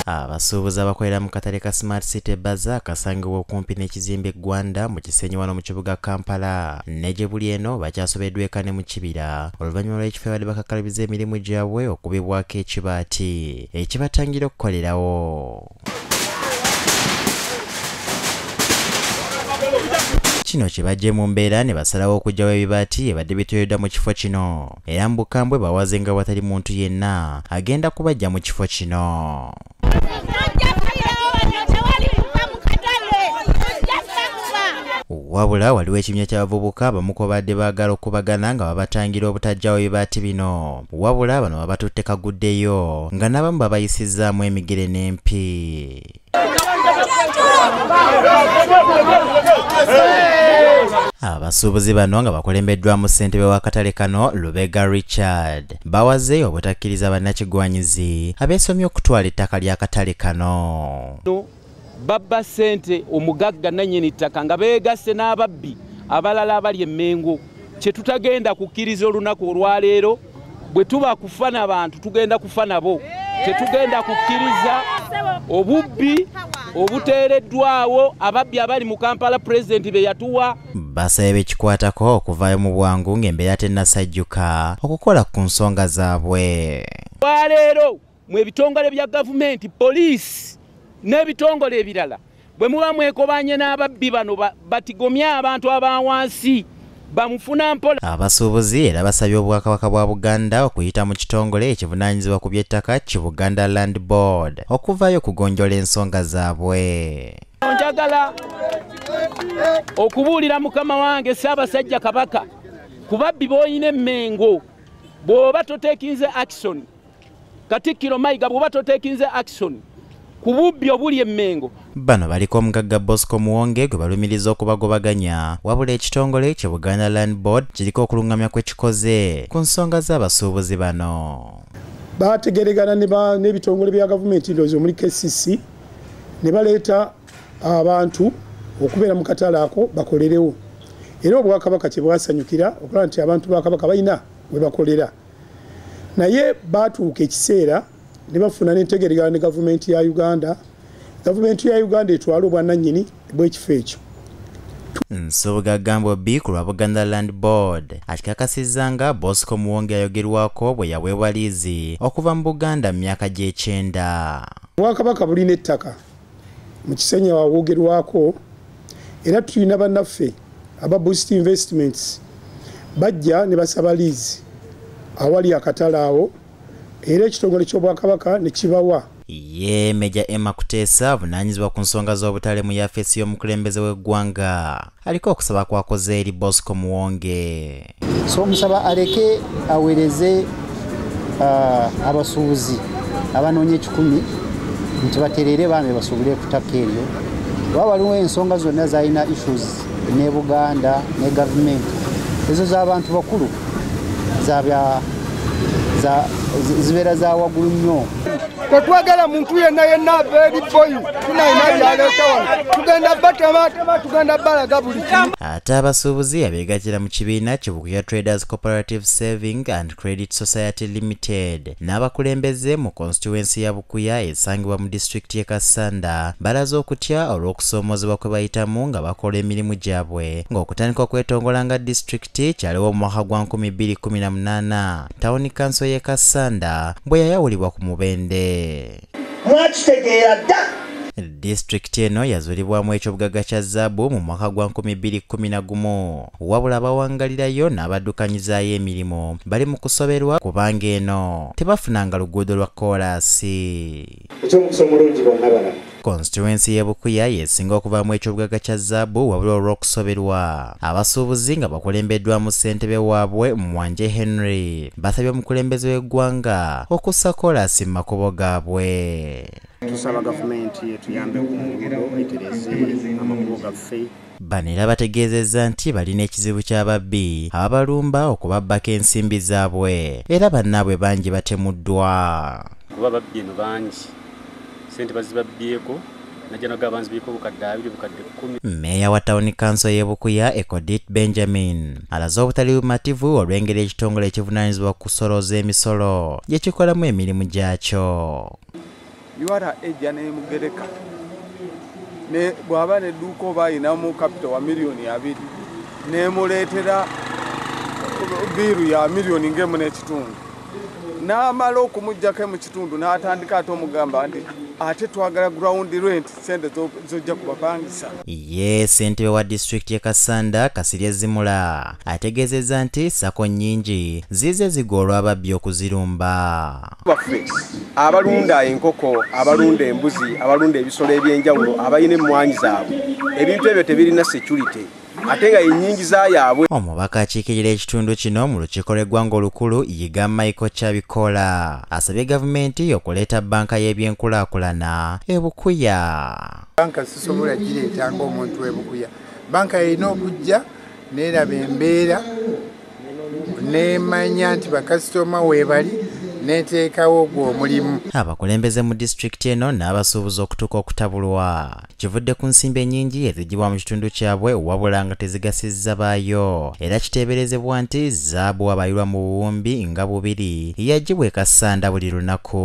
Abasuubuzi abakolera mu katale ka Smart City Bazaar kasangibwa okumpi n'ekizimbe Ggwanda mu Kisenyi wano mu kibuga Kampala ne gye buli eno bakyasobeddwa eka ne mu kibira oluvannyuma lw'ekifo babadde bakakalabiza emirimu gyabwe okubibwako ekibaati ekibatangira okukolerawo. Kino kibajje mu mbeera ne basalawo okuggyawo ebibaati ebadde biteereddwa mu kifo kino era mu bukambwe bawaze nga watali muntu yenna agenda kubajja mu kifo kino. Wabula waliwo ekibinja ky'abavubuka abamu ku babadde baagala okubagana nga babatangira obutaggyawo ebibaati bino, wabula bano babatutte kaguddeyo nga n'abamu babayisizzaamu emigere n'empi. Abasuubuzi bano nga bakulembeddwamu ssentebe w'akatale kano Lubega Richard bawaze obutakkiriza bannakigwanyizi abeesomye okutwala ettaka ly'akatale kano. Babba ssente omugagga nannyini ttaka nga beegasse n'ababbi abalala abali emmengo. Kye tutagenda kukkiriza olunaku olwaleero, bwe tuba kufa n'abantu tugenda kufa nabo. Tetugenda kukkiriza obubbi obuteereddwawo ababbi abali mu Kampala pulezidenti be yatuwa. Basabye bekikwatako okuvaayo mu bwangu ng'embeera tennasajjuka okukola ku nsonga zaabwe. Olwaleero mu ebitongole bya gavumenti, poliisi n'ebitongole ebirala, bwe muba mwekobanye n'ababbi bano batigomya abantu aba wansi bamufuna mpola. Abasuubuzi era basabye Obwakabaka bwa Buganda okuyita mu kitongole ekivunaanyizibwa ku by'ettaka ki Buganda Land Board okuvaayo okugonjoola ensonga zaabwe. Njagala okubuulira mukama wange Ssaabasajja Kabaka ku babbi b'oyina emmengo, bw'oba toteekinze action, Katikkiro Mayiga bw'oba toteekinze action ku bubbi obuli emmengo. Bano baliko omugagga Bosco Muwonge gwe balumiriza okubagobaganya, wabula ekitongole ki Buganda Land Board kiriko okulungamya kwe kikoze ku nsonga z'abasuubuzi bano. Baategeregana n'ebitongole bya gavumenti ndowooza omuli KCC ne baleeta abantu okubeera mu katale ako bakolerewo, era Obwakabaka kye bwasanyukira okulaba nti abantu ba Kabaka balina we bakolera. Naye baatuuka ekiseera ne bafuna n'entegeregana ne gavumenti ya Uganda. Gavumenti ya Uganda etwala obwannannyini bw'ekifo ekyo. Nsubuga Gambo B ku lwa Buganda Land Board akikakasizza nga Bosco Muwonge ayogerwako bwe yaweebwa liizi okuva mu Buganda mu myaka gy'ekyenda. Obwakabaka bulina ettaka mu Kisenyi awogerwako, era tulina bannaffe aba Boost Investments bajja ne basaba liizi awali akatale awo, era ekitongole ky'Obwakabaka ne kibawa. Ye Meja Emma Kuteesa avunaanyizibwa ku nsonga z'obutale mu yafeesi y'omukulembeze w'eggwanga aliko okusaba kwakoze eri Bosco Muwonge. So omusaba aleke aweereze abasuubuzi abanoonya ekikumi nti baterere bambe basuubule ku ttaka eryo, oba waliwo ensonga zonna zalina issues ne Buganda ne gavumenti, ezo z'abantu bakulu zibeera za waggulu nnyo. Tetwagala muntu yenna yenna ava eri boyi tunalina byaleeta wano, tugenda batematema, tugenda balaga buli kimu. Ate abasuubuzi abeegattira mu kibiina ki Bukuya Traders Cooperative Saving and Credit Society Limited n'abakulembeze mu constituency ya Bukuya esangibwa mu disitulikiti y'e Kassanda balaze okutya olw'okusoomoozebwa kwe bayitamu nga bakola emirimu gyabwe ng'okutandika okwetongola nga disitulikiti kyaliwo mu mwaka gwa 2018 tawuni kanso y'e Kassanda bwe yayawulibwa ku Mubende. Mwakitegeera dda. Disitulikiti eno yazuulibwamu ekyobugagga kya zaabu mu mwaka gwa 2011, wabula abawangalirayo n'abaddukanyizaayo emirimu bali mu kusoberwa kubanga eno tebafunanga luguudo lwa kkoolaasi. Eky'omukisa omulungi bonna balamu. Constituency y'e Bukuya yesinga okuvaamu ekyobugagga kya zaabu, wabula olw'okusoberwa abasuubuzi nga bakulembeddwamu ssentebe waabwe Mwanje Henry basabye omukulembeze w'eggwanga okussa kkoolaasi mu makubo gaabwe. Tusaba gavumenti etuyambe ku nguudo etereze amakubo gaffe. Bano era bategeezezza nti balina ekizibu ky'ababbi ababalumba okubabbako ensimbi zaabwe era bannaabwe bangi batemuddwa. Kuba babbi eno bangi, ssente bazibabbyeko najja nagaba nzibyeko bukadde 2 bukadde 10. Mmeeya wa tawuni kanso y'e Bukuya Ekodit Benjamin alaze obutali bumativu olw'engeri ekitongole ekivunaanyizibwa ku kusolooza emisolo gye kikolamu emirimu gyakyo. URA ejja n'emugereka ne bw'aba n'edduuka oba ayinamu kapito wa miliyoni 2 n'emuleetera biiru ya miliyoni 1.5 n'amala okumuggyako mu kitundu n'atandika ate omugamba nti ate twagala ground rent sente zojja kubapangisa. Ye ssentebe wa disitulikiti y'e Kassanda Kasirye Zimula ategeezezza nti SACCO nnyingi zize zigwa olw'ababbi okuzirumba. Baffe abalunda enkoko, abalunda embuzi, abalunda ebisolo eby'enjawulo, abalina emmwanyi zaabwe, ebintu ebyo tebirina security ate nga ennyingiza yaabwe. Omubaka akiikirira ekitundu kino mu lukiiko lw'eggwanga olukulu Yiga Michael Kyabikola asabye gavumenti okuleeta bbanka y'ebyenkulaakulana e Bukuya. Bbanka sisobola gireeta ng'omuntu e Bukuya. Bbanka erina okujja n'eraba embeera n'emanya nti bakasitoma weebali n'eteekawo ogwo omulimu. Abakulembeze mu disitulikiti eno n'abasuubuzi okutuuka okutabulwa kivudde ku nsimbi ennyingi eziggyibwa mu kitundu kyabwe wabula nga tezigasizza baayo, era kiteeberezebwa nti zaabu abayirwa mu buwumbi nga 2 yaggyibwa e Kassanda buli lunaku.